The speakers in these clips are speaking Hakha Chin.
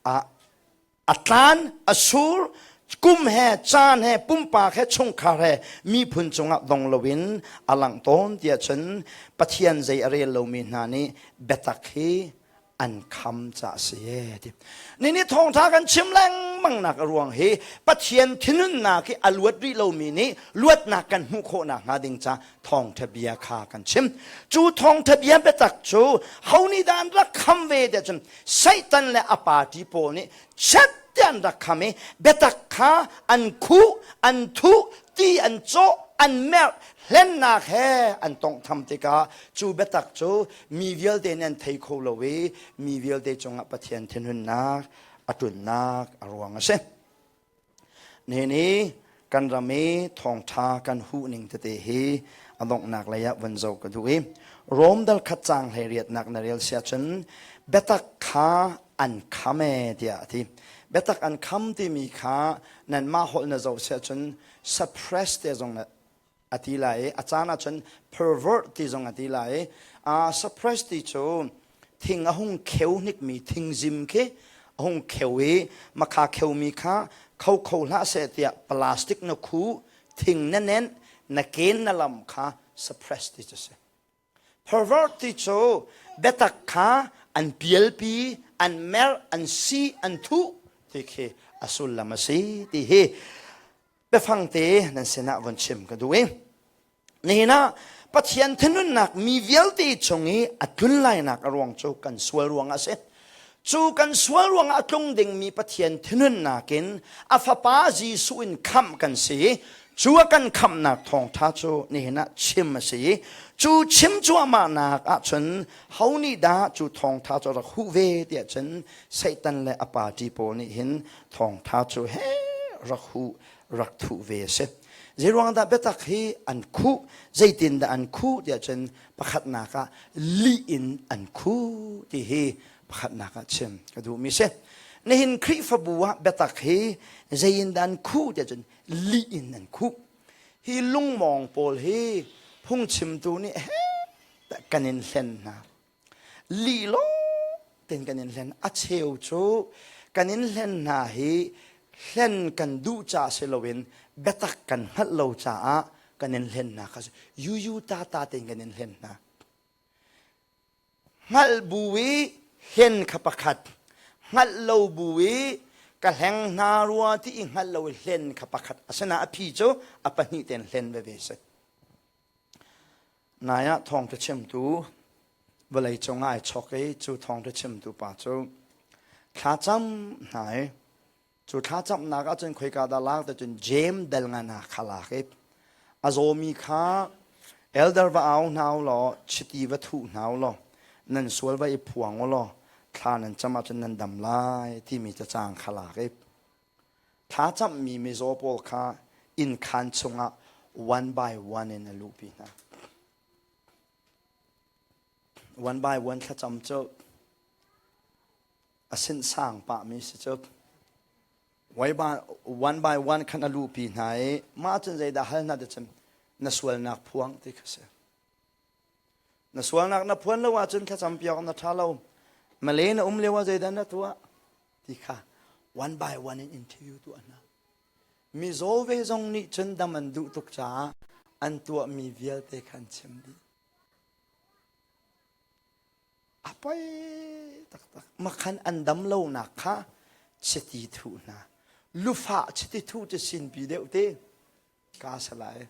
A tlan, a sur, kum he, caan he, pumpak he, chungkhar he, miphun cungah dong loin a langh tawn tiah cun Pathian zei a rel lomi hna nih biatak hi an kham ca a si ti. Nini thawngtha kan chim lengmang nak a ruang hi Pathian thinunnak hi a luat rih lomi nih luatnak kan hmuh khawh nak hnga ding ca thawngtha bia kha kan chim. Cu thawngtha bia biatak cu ho nih dah an rak kham ve tiah cun Satan le a party pawl nih chet te an rak kham i biatak kha an khuh, an thuh, ti an cawh, an merh, hlennak he an tawnghtham tikah cu biatak cu mi vialte nih an thei kho lo i mi vialte cungah Pathian thinhunnak a tlunnak a ruang a si. Nihin i kan ram i thawngṭha kan huh ning tete hi a donghnak lei ah von zoh ka duh i Rom dal khat caang hlei riatnak na rel sia cun biatak kha an kham e tiah a ti. Biatak an kham timi kha nanmah holh na zoh sia cun suppress te zong a ti lai i a caan ahcun pervert ti zong a ti lai i suppress ti cu thing a hung kheu hnikmi thingzim khi a hung kheu i makha kheumi kha kho kho hlah seh tiah plastic na khu thing na nenh na ken na lam kha suppress ti cu si. Pervert ti cu biatak kha an pialpi an mer an si an thuh ti khi a sullam a si ti hi biafang te nan sinah von chim ka duh i nihin ah Pathian thinunnak mi vialte chung i a tlun lainak a ruang cu kan sual ruangah a si. Cu kan sual ruangah a tlung dingmi Pathian thinunnak in a fapa Jesuh in khamh kan si. Cu a kan khamhnak thawngṭha cu nihin ah chim a si. Cu chim cuahmahnak ahcun ho nih dah cu thawngṭha cu rak huh ve tiah cun Satan le a party pawl nih hin thawngṭha cu he rak huh rak thuh ve a si. Zeiruang dah biatak hi an khuh, zeitindah an khuh tiah cun pakhatnak ah lih in an khuh ti hi pakhatnak ah chim ka duhmi si. Nihin Khrihfabu ah biatak hi zeiin dah an khuh tiah cun lih in an khuh. Hi lungmawng pawl hi phungchimtu nih he kan in hlen hna. Lih lawng tein kan in hlen. A cheu cu kan in hlen hna hi hlen kan duh ca si loin biatak kan hngalh lo caah kan in hlen hna kha yuyu ta ta tein kan in hlen hna. Hngalh bu i hlen kha pakhat, hngalh lo bu i ka hleng hna rua ti i hngalh lo i hlen kha pakhat. Asinain a phi cu a pahnih tein hlen veve si. Nai ah thawngṭha chimtu vawleicung ah ai chawk i cu thawngṭha chimtu pa cu thlacam hna i cu thlacamnak ahcun khoika dah lak ti cun Jeim dal ngan ah kha lak i a zawmi kha elder va au hna u law chiti va thuh hna u law nan sual va i phuang u law thla nan cam ahcun nan dam lai timi cacang kha lak i Thlacammi mizaw pawl kha innkhaan chungah one by one in a luhpi hna. One by one thlacam cu a sinsang pahmi si cu. One by one khan a luhpi hna i mah cun zeidah hal hna ti cun na sualnak phuang ti kha si. Na sualnak na phuan lo ahcun thlacam piak na ṭha lo. Male na um lio ah zeidah na tuah? Ti kha one by one in interview tuah hna. Mizaw ve zong nih cun dam an duh tuk caah an tuahmi vialte kha an chim dih. A poi taktak. Makhan an dam lonak kha chiti thuh hna. Lufah chiti thuh cu sinpi deuh te. Ka salai.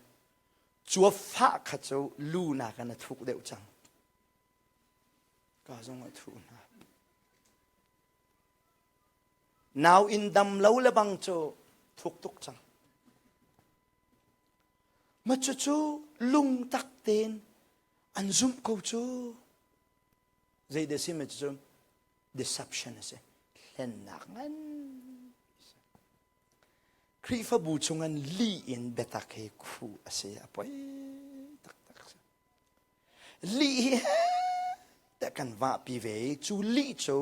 Cuap fah kha cu lu nakin a thuk deuh cang. Ka zong a thuh hna. Nau in dam lo le bang cu thuk tuk cang. Ma cucu lungtak tein an zumh ko cu. Zei dah si ma cucu deception a si. Hlennak ngan. Khrihfabu chungin lih in biatak hi khuh a si a poi taktak si. Lih hi te kan vahpi ve i cu lih cu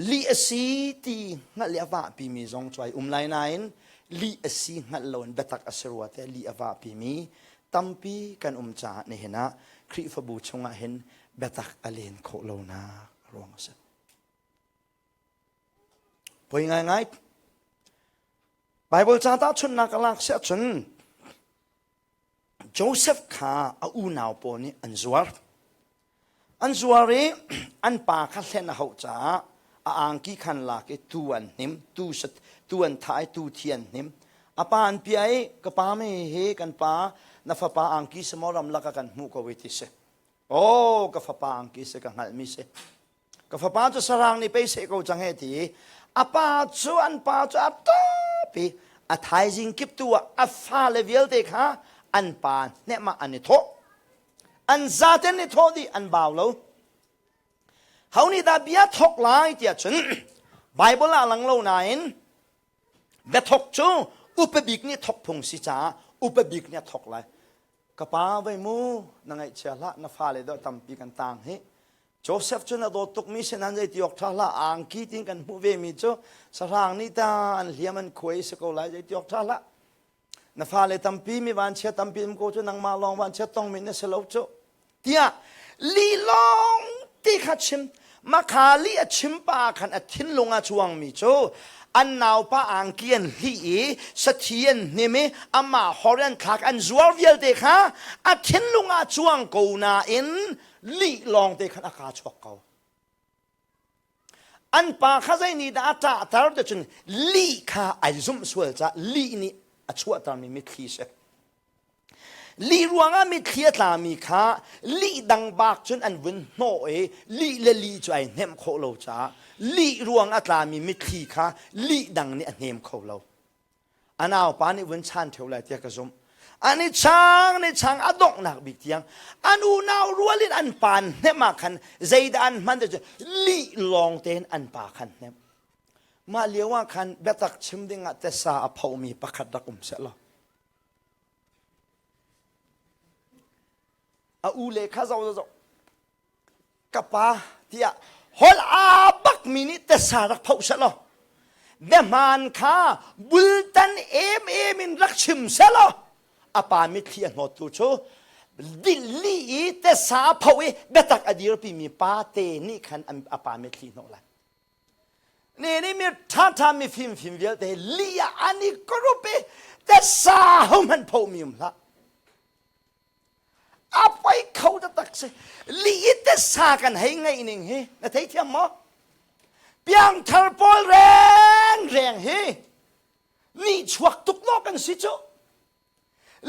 lih a si ti hngalh i a vahpi mi zong cu ai um lai nain lih a si hngalh loin biatak a si rua te lih a vahpi mi tampi kan um caah nihin ah Khrihfabu chungah hin biatak a len khawh lonak a ruang a si. Poi ngaingai. Bible ca tahchunhnak a lak siah cun Joseph kha a unau pawl nih an zuar. An zuar i an pa kha hlen a hauh caah a angki khan lak i tuu an hnim, tuu, tuu an thah i tuu thi an hnim. A pa an piah i ka pa me hi kan pa na fapa angki si maw ramlak ah kan hmuh ko i ti si. Oh ka fapa angki si ka hngalhmi si. Ka fapa cu sarang nih pei seh ko cang he ti i a pa cu an pa cu a ṭap i a thaizing kip tu ah a fale vialte kha an pa hnemh ah an i thawh. An zaten i thawh dih an bau lo. Ho nih dah bia thawk lai tiah cun Bible ah lang lo nain biathawk cu upa bik nih thawk phung si caah upa bik nih a thawk lai. Ka pa vei mu na ngaihchia hlah na fale dawh tampi kan tang hi Joseph cu na dawt tukmi si nan zei ti awk ṭha hlah angki tin kan hmuh ve mi cu sahrang nih ta an hliam an khuai si ko lai zei ti awk ṭha hlah na fale tampi mi vanchia tampi um ko cu nangmah lawng vanchia tongmi na si lo cu tiah li lawng ti kha chim makha li a chim pa khan a thinlung a chuangmi cu an naupa angki an hlih i sathi an hnim i amah hor an thlak an zuar vialte kha a thinlung ah chuang ko nain lih lawng te khan a kaa chuak ko. An pa kha zei nih dah a ṭahter ti cun lih kha ai zumh sual caah lih nih a chuahtermi mitthli si. Lih ruangah mitthli a tlami kha lih dang bak cun an vun hnawh i lih le lih cu ai hnemh khawh lo caah lih ruang a tlami mitthli kha lih dang nih a hnem kho lo. A naupa nih vun chan ṭheo lai tiah ka zumh. An i chang, an i chang a donghnak bik tiang an unau rual in an pa an hnemh ah khan zeidah an hman ti cu lih lawng tein an pa khan hnemh. Mah lio ah khan biatak chim ding ah tesa a phomi pakhat rak um seh law. A u le kha zoh zoh ka pa tiah holh aa bakmi nih tesa rak phoh seh law biahmaan kha bultan emem in rak chim seh law a pa mitthli a hnawttu cu li i tesa a phoh i biatak a dirpimi pa te nih khan a pa mitthli hnawh lai ne nih mi ṭhaṭha mi fimfim vialte li ah an i korup i tesa hohmanh phohmi um hlah A poi kho taktak si. Li te sa kan hei ngeih ning hi na thei thiam maw? Piangthar pawl reng reng hi ni chuak tuk lo kan si cu.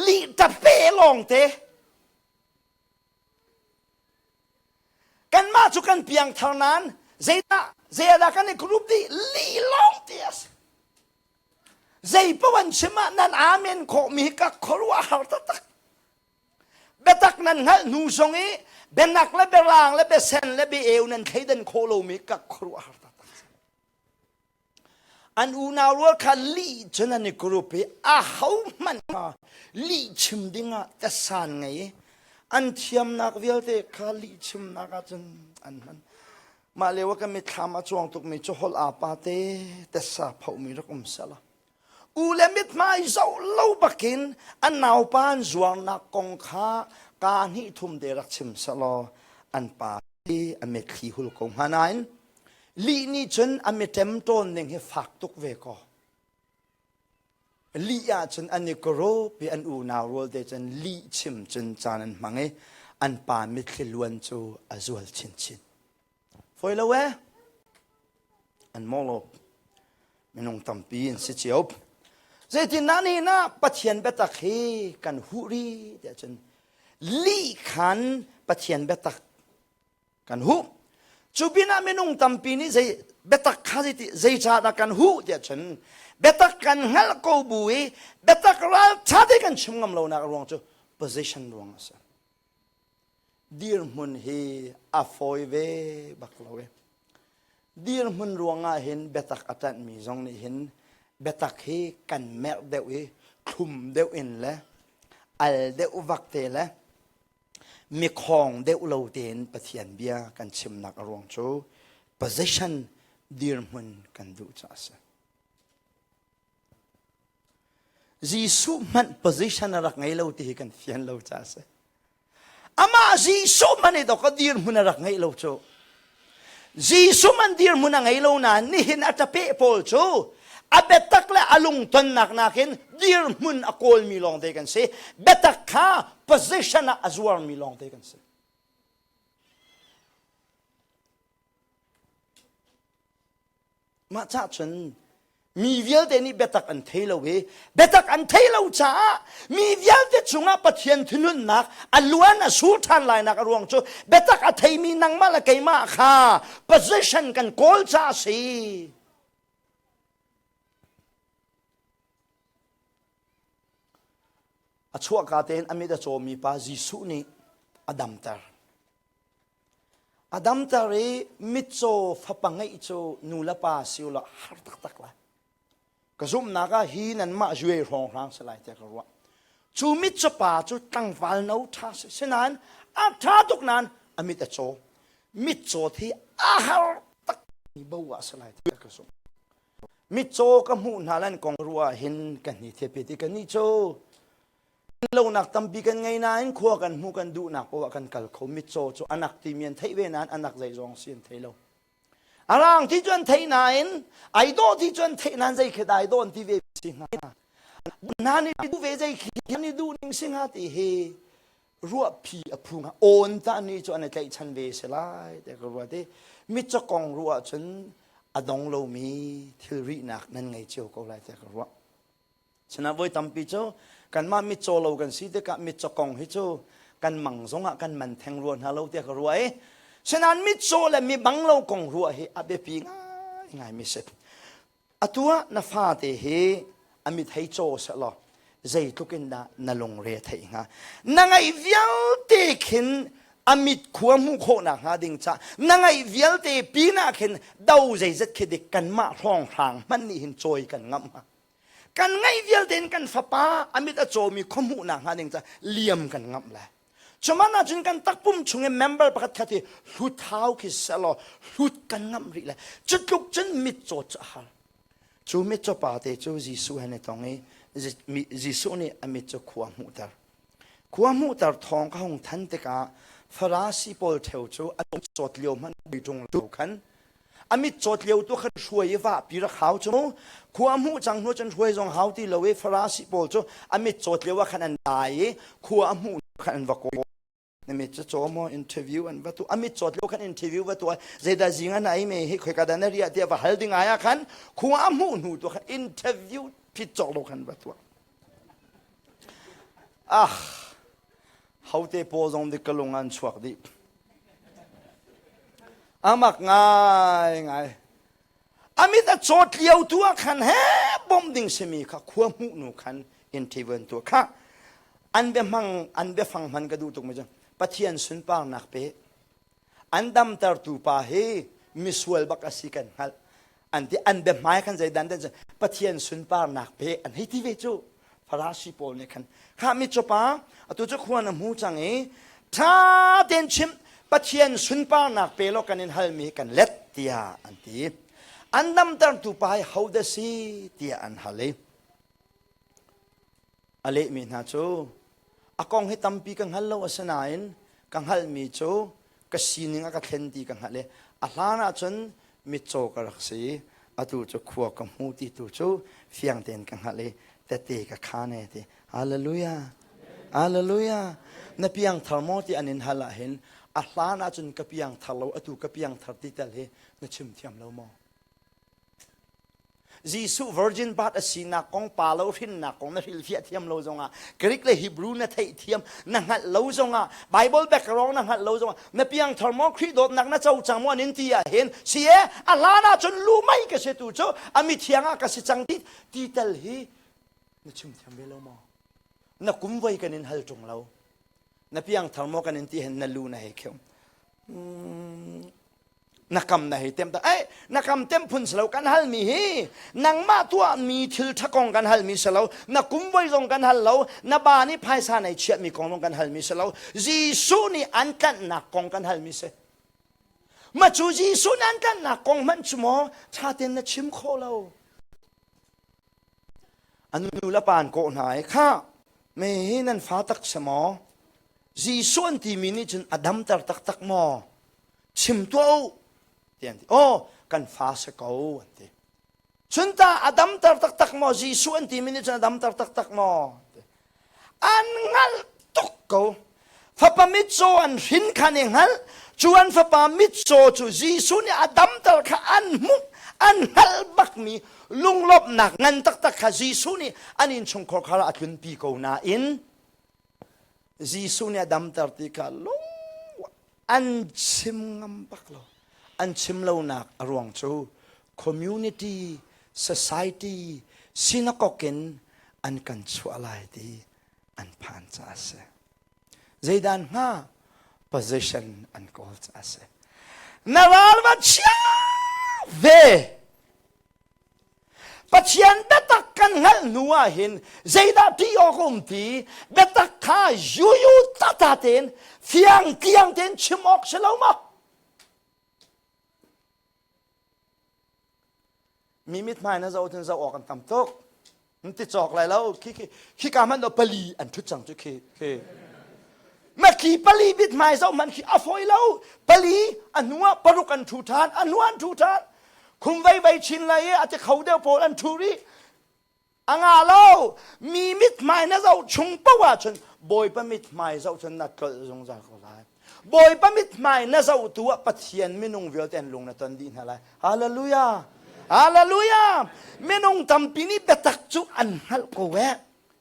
Li tape lawng te. Kanmah cu kan piangthar nain zeidah zeidah kan i group dih li lawng te a si. Zei paoh an chim ah nan amen khawhmi hi ka khuaruahhar taktak. Biatak nan hngalh hnu zong i bianak le biarang le biasen le biaeu nan thleidan khawh lomi ka khuaruahhar taktak. An unau rual kha lih cun an i group i ahohmanh kha lih chim dingah tesan ngei i an thiamnak vialte kha lih chimnak ah cun an hman. Mah lio ah kan mitthlam a cuang tukmi cu holh aa pa te tessa phohmi rak um sehla. U le mithmai zoh lo bakin an naupa an zuarnak kong kha kaa hnih thum te rak chim sehlaw an pa hi a mitthli hul ko hnga nain lih nih cun a miṭem ṭawn ning hi fak tuk ve kaw. Lih ahcun an i kawrawp i an unau rual te cun lih chim cun caan an hmang i an pa mitthli luan cu a zual chinchin. Fawi lo ee? An mawlawp. Minung tampi an si cio. Zeitin dah nihin ah Pathian biatak hi kan huh rih tiah cun lih khan Pathian biatak kan huh cu pinah minung tampi nih zei biatak kha zeiti zeicahdah kan huh tiah cun biatak kan hngalh ko bu i biatak ralṭha te kan chim ngam lonak ruang cu position ruang a si dirhmun hi a fawi ve bak lo e dirhmun ruangah hin biatak a ṭanhmi zong nih hin biatak hi kan merh deuh i thlum deuh in le al deuh vak te le mikhawng deuh lo tein Pathian bia kan chimnak a ruang cu position dirhmun kan duh caah a si. Jesuh hmanh position a rak ngei lo ti hi kan fian lo caah a si. Amah Jesuh hmanh i dok a dirhmun a rak ngeih lo cu. Jesuh man dirhmun a ngei lo nain nihin a ṭapeh pawl cu a biatak le a lungtonnak nakin dirhmun a kawlmi lawngte kan si. Biatak kha position ah a zuarmi lawngte kan si. Mah cah cun mi vialte nih biatak an thei lo i biatak an thei lo caah mi vialte cungah Pathian thinhunnak a luan a sur ṭhan lainak a ruang cu biatak a theimi nangmah le keimah kha position kan kawl caah a si. A chuahka tein a mit a cawmi pa Jesuh nih a damter. A damter i mitcaw fapa ngeih cu nu le pa si u law har taktak lai. Ka zumhnak ah hi nanmah zuai hrawnghrang si lai tiah ka ruah. Cu mitcaw pa cu tlangval no ṭha si. Sinain a ṭha tuk nain a mit a caw. Mitcaw hi a har tak mi bo ah si lai tiah ka zumh. Mitcaw ka hmuh hna lan kong ruah hin ka hni thepet i ka ni cu Lonak tampi kan ngei nain khua kan hmu kan duhnak poah kan kal kho. Mitcaw cu anak timi an theih ve nain anak zeizong si an thei lo. A rang ti cu an theih nain ai dawh ti cu an theih nain zei khi dah ai dawh an ti ve si hnga. Hna nih duh ve zei khi an i duh ning si hnga ti hi ruahpi a phu hnga. Awn ta ni cu an i tlaihchan ve si lai tiah ka ruat i mitcaw kong ruah ahcun a dong lomi thil rihnak nan ngei cio ko lai tiah ka ruah. Sinah voi tampi cu kanmah mitcaw lo kan si tikah mitcaw kong hi cu kan mang zongah kan man theng rua hna lo tiah ka ruah i sinain mitcaw le mi bang lo kong ruah hi a biapi ngaingai mi si. Atu ah na fate hi a mit hei caw sehlaw zeitluk in dah na lungre a theih hnga. Na ngaih vialte khin a mit khua hmuh khawhnak hnga ding ca na ngaih vialte pinah khin do zeizat khi dik kanmah hrawnghrang hmanh nih hin cawi kan ngamh hnga. Kan ngaih vialte in kan fapa a mit a cawmi khuahmuhnak hnga ding ca liam kan ngamh lai. Cuman ahcun kan takpum chung i member pakhat khat hi hlut hau khi selaw hlut kan ngamh rih lai. Cutluk cun mitcaw cu a har. Cu mitcaw pa te cu Jesuh he an i tong i Jesuh nih a mit cu khua hmuhter. Khua hmuhter thawng ka hung than tikah Farasi pawl ṭheo cu a cawt lio hmanh ṭung lo khan a mit cawt lio tu khan hruai i vahpi rak hau cu khua hmuh cang hnu cun hruai zong hau ti lo i Farasi pawl cu a mit cawt lio ah khan an dai i khua a hmuh khan an va kawl na mit cu caw maw interview an va tu a mit cawt lio khan interview va tu zeidah zing an ai me hi khoika dah na riah tiah va hal ding ai ah khan khua a hmuh hnu tu khan interview phit cawk lo khan va tuah ah hote paw zong dik ka lung an chuak dih amak ngai ngai amit a cawt lio tu ah khan he bom ding simi kha khua hmuh nu khan interview an tuah kha an biahmang an biafang hman ka duh tuk mi cu Pathian sunparnak pe An damtertu pa hi misual bak a si kan hngalh. An ti an biahmai khan zeidan den Pathian sunparnak pe an hei ti ve cu. Farasi pawl nih khan kha mi cu pa atu cu khua na hmu cang i ṭha tein chim Pathian sunparnak pe law kan in halmi kan let tiah an ti. An damtertu pa hi ho dah si tiah an hal i A lehmi hna cu a kong hi tampi ka hngal lo asinain ka hngalhmi cu ka sining a ka thlen ti ka hngalh i a hlan ahcun mitcaw ka rak si i atu cu khua ka hmu ti tu cu fiang tein ka hngalh i tete ka khaan e ti. Hallelujah. Hallelujah. Na piangthar maw ti an in hal ahhin a hlan ahcun ka piangthar lo atu ka piangthar ti tel hi na chim thiam lo maw? Jesuh virgin birth a sinak kong pa lo hrinnak kong na hrilhfiah thiam lo zongah Greek le Hebrew na theih thiam na hngalh lo zongah Bible background na hngalh lo zongah na piangthar maw Khrih dawtnak na co cang maw an in ti ah hin si e a hlan ah cun lu mei ka si tu cu a mithiang ah ka si cang ti ti tel hi na chim thiam ve lo maw na kum voi kan in hal ṭung lo na piangthar maw kan in ti hin na lu na hei kheu na kam na hei tem ta ei na kam tem phun silo kan hal mi hi nangmah tuah mi thil tha kong kan hal mi silo na kum voi zong kan hal lo na ba nih phaisa nei chiah mi kong zong kan hal mi silo Jesuh nih an tlanhnak kong kan hal mi si ma cu Jesuh nih an tlanhnak kong hmanh cu maw tha ten na chim kho lo an nu le pa an kawh hna i kha me hi nan fa tak si maw Jesuh an timi nih cun a damter taktak maw chim tuah u. Ti an ti. Oh, kan fa si ko an ti. Cun ta a damter taktak maw? Jesuh an timi nih cun a damter taktak maw? An hngalh tuk ko. Fapa mitcaw an hrin kha an i hngalh. Cu an fapa mitcaw cu Jesuh nih a damter kha an hmuh, an hngalh bakmi lunglawmhnak ngan taktak kha Jesuh nih an innchungkhar kha a tlunpi ko nain Jesuh nih a damter ti kha lung an chim ngam bak lo. An chim lonak a ruang cu community, society, synagogue in an kan chuah lai ti an phan caah a si. Zeidan hnga position an kawl caah a si. Na ral va chia ve. Pathian biatak kan hngalh hnu ah hin zeidah ti awk um ti biatak kha yuyu tata tein fiang tiang tein chim awk si lo maw? Mi mithmai na zoh cun zoh awk an tam tuk. An ti cawk lai lo. Khi khi khi ka hmanh pali an ṭhut cang cu khi khi. Ma khi pali mithmai zoh hmanh khi a fawi lo. Pali a hnu ah paruk an ṭhu ṭhan, a hnu an ṭhu ṭhan. Khum vei vei chin lai i a ti kho deuh pawl an ṭhu rih. A nga lo. Mi mithmai na zoh chung paoh ahcun Bawipa mithmai zoh cun na tlolh zungzal ko lai. Bawipa mithmai na zohtu ah Pathian minung vialte an lung na ton dih hna lai. Hallelujah! Hallelujah! Minung tampi nih biatak cu an hngalh ko eh.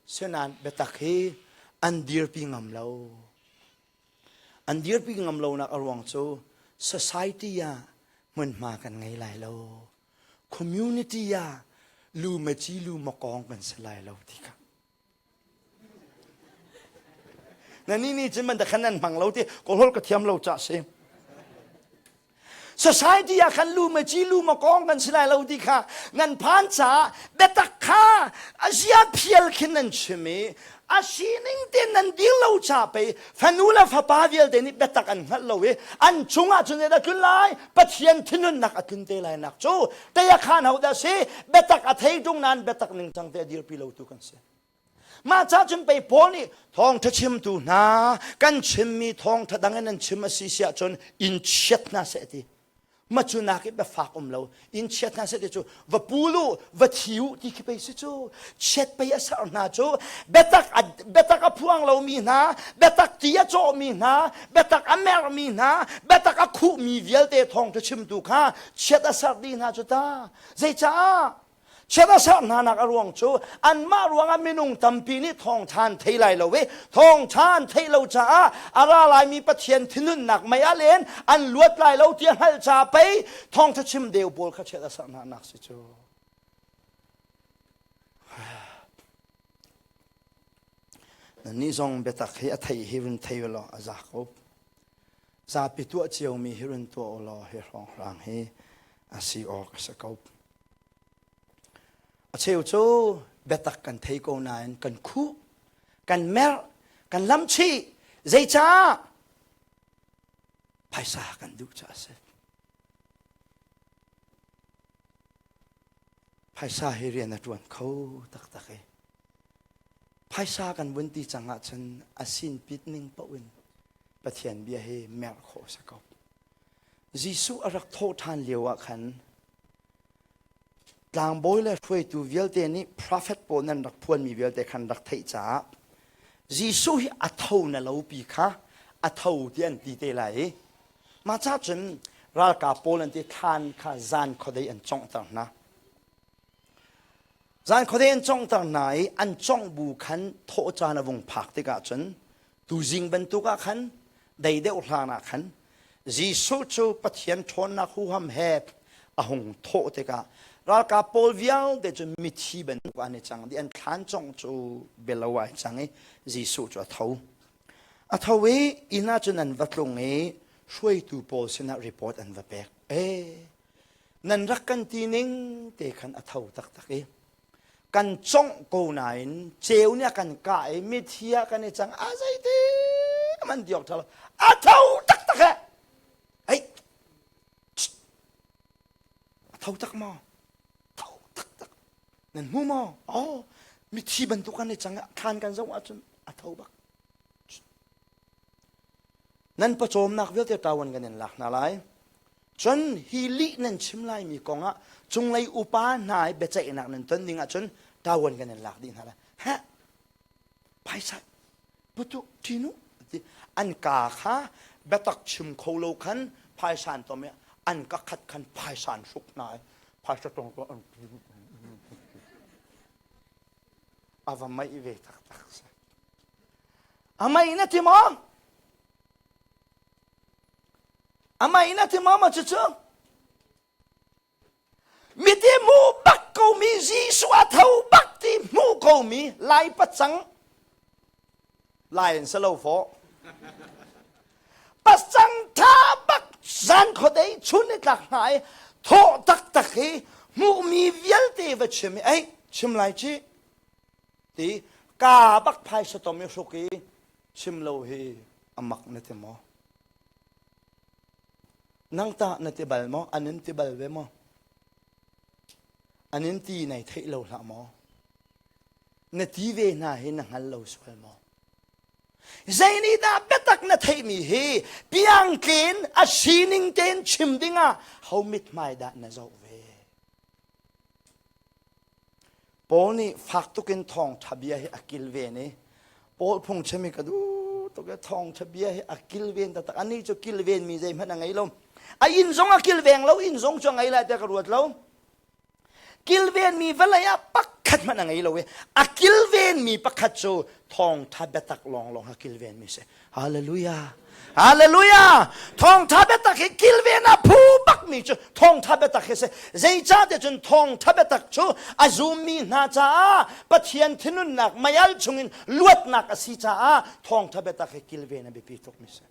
Sinain biatak hi an dirpi ngam lo. An dirpi ngam lonak a ruang cu society ah hmunhma kan ngei lai lo. Community ah lu maci lu makawng kan si lai lo ti kha. Na ni nih cun man khan nan hmang lo ti kawlhol ka thiam lo ca si. Society ah khan lu ma ci lu ma kong kan si lai lo ti kha nan phan caah biatak kha a zia phial khin nan chim i a sining te nan dir lo ca pei fanu le fapa vialte nih biatak an hngalh lo i an cungah cun a tlun lai Pathian thinunnak a tlun te lai nak cu tei a khan ho dah si biatak a thei tung nain biatak ningcang te a dirpi lo tu kan si mah ca cun pei Paul nih thawngṭha chimtu hna kan chimmi thawngṭha dang in an chim a si siah cun in chiat hna seh ti ma cu nak i biafak um lo in chiat hna seh ti cu va pul u va thi u ti khi pei si cu chiat pei a ser hna cu biatak a biatak a phuang lomi hna biatak ti a cawhmi hna biatak a mermi hna biatak a khuhmi vialte thawngṭha chimtu kha chiat a ser dih hna cu ta zeicah chiat a ser hna nak a ruang cu anmah ruangah minung tampi nih thawngṭha an thei lai lo i thawngṭha an theih lo caah a ra laimi Pathian thinhunnak mei ah len an luat lai lo ti a hngalh caah pei thawngṭha chim deu pawl kha chiat a ser hna nak si cu. Nannih zong biatak hi a thei hi run thei law a za ko. Zapi tuah ciomi hi run tuah u law hi hrawnghrang hi a si awk a si ko. A cheu cu biatak kan thei ko nain kan khuh, kan merh, kan lamchih. Zeicah? Phaisa kan duh caah a si. Phaisa hi rian a ṭuan kho taktak i phaisa kan vun ti cang ahcun a sinpit ning paoh in Pathian bia hi merh khawh a si ko. Jesuh a rak thawh ṭhan lio ah khan tlangbawi le hruaitu vialte nih profet pawl nan rak phuanmi vialte khan rak theih caah Jesuh hi a tho na lo pi kha a tho ti an ti te lai i mah ca cun ralkap pawl an ti thlan kha zan khuadei an conghter hna. Zan khuadei an conghter hna i an congh bu khan thawh caan a vung phak tikah cun tuzing bantuk ah khan dei deuh hlan ah khan Jesuh cu Pathian ṭhawnnak huham he a hung thawh tikah ralkap pawl vialte cu mithi bantuk an i cang dih an thlan congh cu bialo ai cang i Jesuh cu a tho. A tho i inn ah cun an va tlung i hruaitu pawl sinah report an va pek. Ee, nan rak kan ti ning te khan a tho taktak i kan congh ko nain ceu nih a kan kah i mithi ah kan i cang a zeiti man diok ṭha lo a tho taktak he ei a tho tak maw tho taktak nan hmu maw oh mithi bantuk kan i cang thlan kan zoh ahcun a tho bak nan pawcawmnak vialte ṭawan kan in lak hna lai. Cun hi lih nan chim laimi kongah cunglei upa hna i biaceihnak nan ton ding ahcun ṭawan kan in lak dih hna lai. Heh, phaisa putu ṭinu ti an kaa kha biatak chim kho lo khan phaisa an tom i an ka khat khan phaisa an hruk hna i phaisa tong an a va meih ve taktak si. A meih na ti maw? A meih na ti maw ma cucu? Miti hmu bak komi Jesuh a tho bak ti hmu komi Lai pacang Lai in si lo fawh. Pacang tha bak zan khuadei chun i tlak hna i thawh taktak hi hmuhmi vialte va chim i ei chim lai ci ti ka bak phaisa tom i hruk i chim lo hi a mak na ti maw? Nang tah na ti bal maw? An in ti bal ve maw? An in ti nai theih lo hlah maw? Na ti ve hna hi na hngal lo sual maw? Zei nih dah biatak na theihmi hi piangtlen a sining tein chim dingah ho mithmai dah na zoh ve? Paul nih fak tukin thawngṭha bia hi a kilven i Paul phungchim hi ka duh tuk i thawngṭha bia hi a kilven taktak. Anih cu kilvenmi zeihmanh a ngei lo. A inn zong a kilveng lo, inn zong cu a ngei lai tiah ka ruat lo. Kilvenmi vawlei ah pakhat hmanh a ngei lo i a kilvenmi pakhat cu thawngṭha biatak lawnglawng a kilvenmi si. Hallelujah. Hallelujah. Thawngtha biatak hi kilven a phu bakmi cu thawngtha biatak hi si. Zeicahtiah cun thawngtha biatak cu a zummi hna caah Pathian thinunnak meial chungin luatnak a si caah thawngtha biatak hi kilven a biapi tukmi si.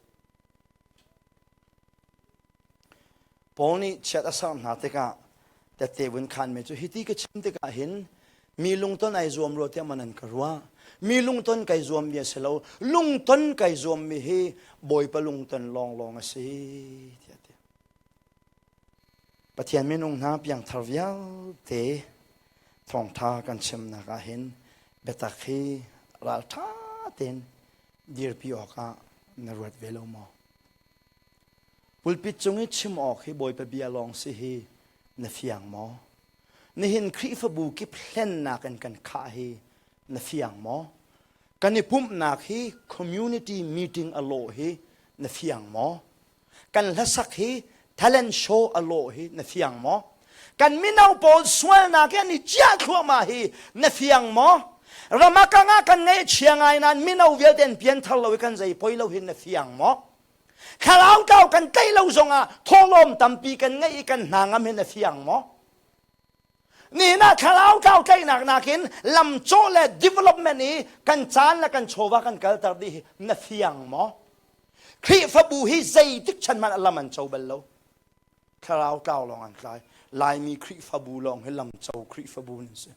Paul nih chiat a ser hna tikah tette vun khanmi cu hiti ka chim tikah hin mi lungton ai zuam rua tiah man an ka ruah. Mi lungton kai zuammi a si lo. Lungton kai zuammi hi Bawipa lungton lawnglawng a si tiah ti. Pathian minung hna piangthar vialte thawngtha kan chimnak ah hin biatak hi raltha tein dirpi awkah na ruat ve lo maw? Pulpit cung i chim awk hi Bawipa bia lawng si hi na fiang maw? Nihin Khrihfabu kip hlennak in kan khah hi na fiang maw? Kan i pumhnak hi community meeting a lawh hi na fiang maw? Kan hlasak hi talent show a lawh hi na fiang maw? Kan mino pawl sualnak hi an i ciah thluahmah hi na fiang maw? Ramakang ah kan ngaihchia ngai nain mino vialte an pianthar lo i kan zei poi lo hi na fiang maw? Thlarau tlau kan tlaih lo zongah thawhlawm tampi kan ngeih i kan hna ngam hin a fiang maw? Nihin ah thlarau tlau tlaihnak nakin lamcawh le development i kan caan le kan chawva kan kalter dih hi na fiang maw? Khrihfabu hi zeitik chan hmanh a lam an co bal lo. Thlarau tlau lawng an tlai. Laimi Khrihfabu lawng hi lamco Khrihfabu nan si.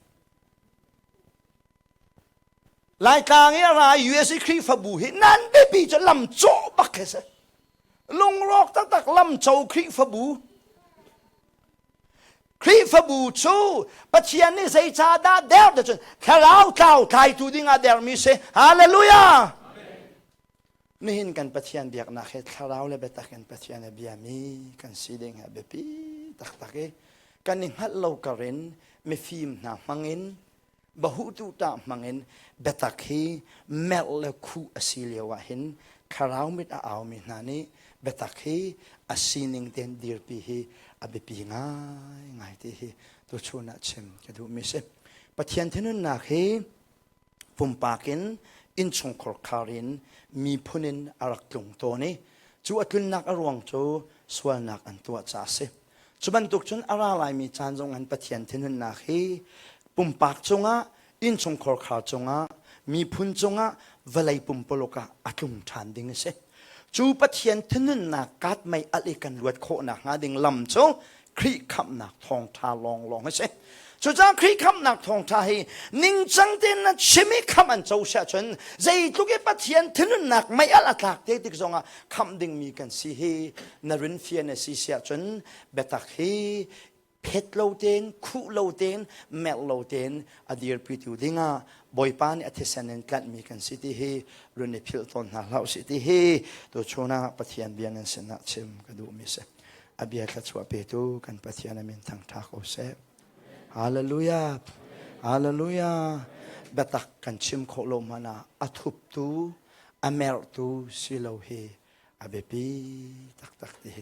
Laitlang i a ra i USA Khrihfabu hi nan biapi cu lam cawh bak khi si. Lungrawk taktak lam co Khrihfabu. Khrihfabu cu Pathian nih zeicahdah der te cun thlarau tlau tlaitu ding ah dermi si. Hallelujah! Nihin kan Pathian biaknak hi thlarau le biatak in Pathian a biami kan si ding hi a biapi taktak i kan i hngalh lo kar in mifim hna hmang in bahutu tah hmangin biatak hi merh le khuh a si lio ah hin thlarau mit a aumi hna nih biatak hi a sining tein dirpi hi a biapi ngaingai ti hi tuchun ah chim ka duhmi si. Pathian thinhunnak hi pumpak in innchungkhar khar in miphun in a rak tlung tawn i cu a tlunnak a ruang cu sualnak an tuah caah a si. Cu bantuk cun a ra laimi caan zong an Pathian thinhunnak hi pumpak cungah, innchungkhar khar cungah, miphun cungah, vawlei pumpuluk ah a tlung ṭhan ding a si. Cu Pathian thinhunnak kaat mei alh i kan luat khawhnak hnga ding lam cu Khrih khamhnak thawngṭha lawnglawng a si. Cucaah Khrih khamhnak thawngṭha hi ningcang tein na chim i khamh an co siah cun zeitluk i Pathian thinhunnak mei alh a tlak te tik zongah khamh dingmi kan si hi na rin fian a si siah cun biatak hi phet lo tein khuh lo tein merh lo tein a dirpitu dingah Bawipa nih a thisen in tlanhmi kan si ti hi run i philh tawn hna hlah usih ti hi tuchun ah Pathian bia nan sinah chim ka duhmi si. A bia thluachuah petu kan Pathian a min thangṭha ko seh. Hallelujah. Hallelujah. Biatak kan chim khawh lo hmanh ah a thuptu, a merhtu si lo hi a biapi taktak ti hi.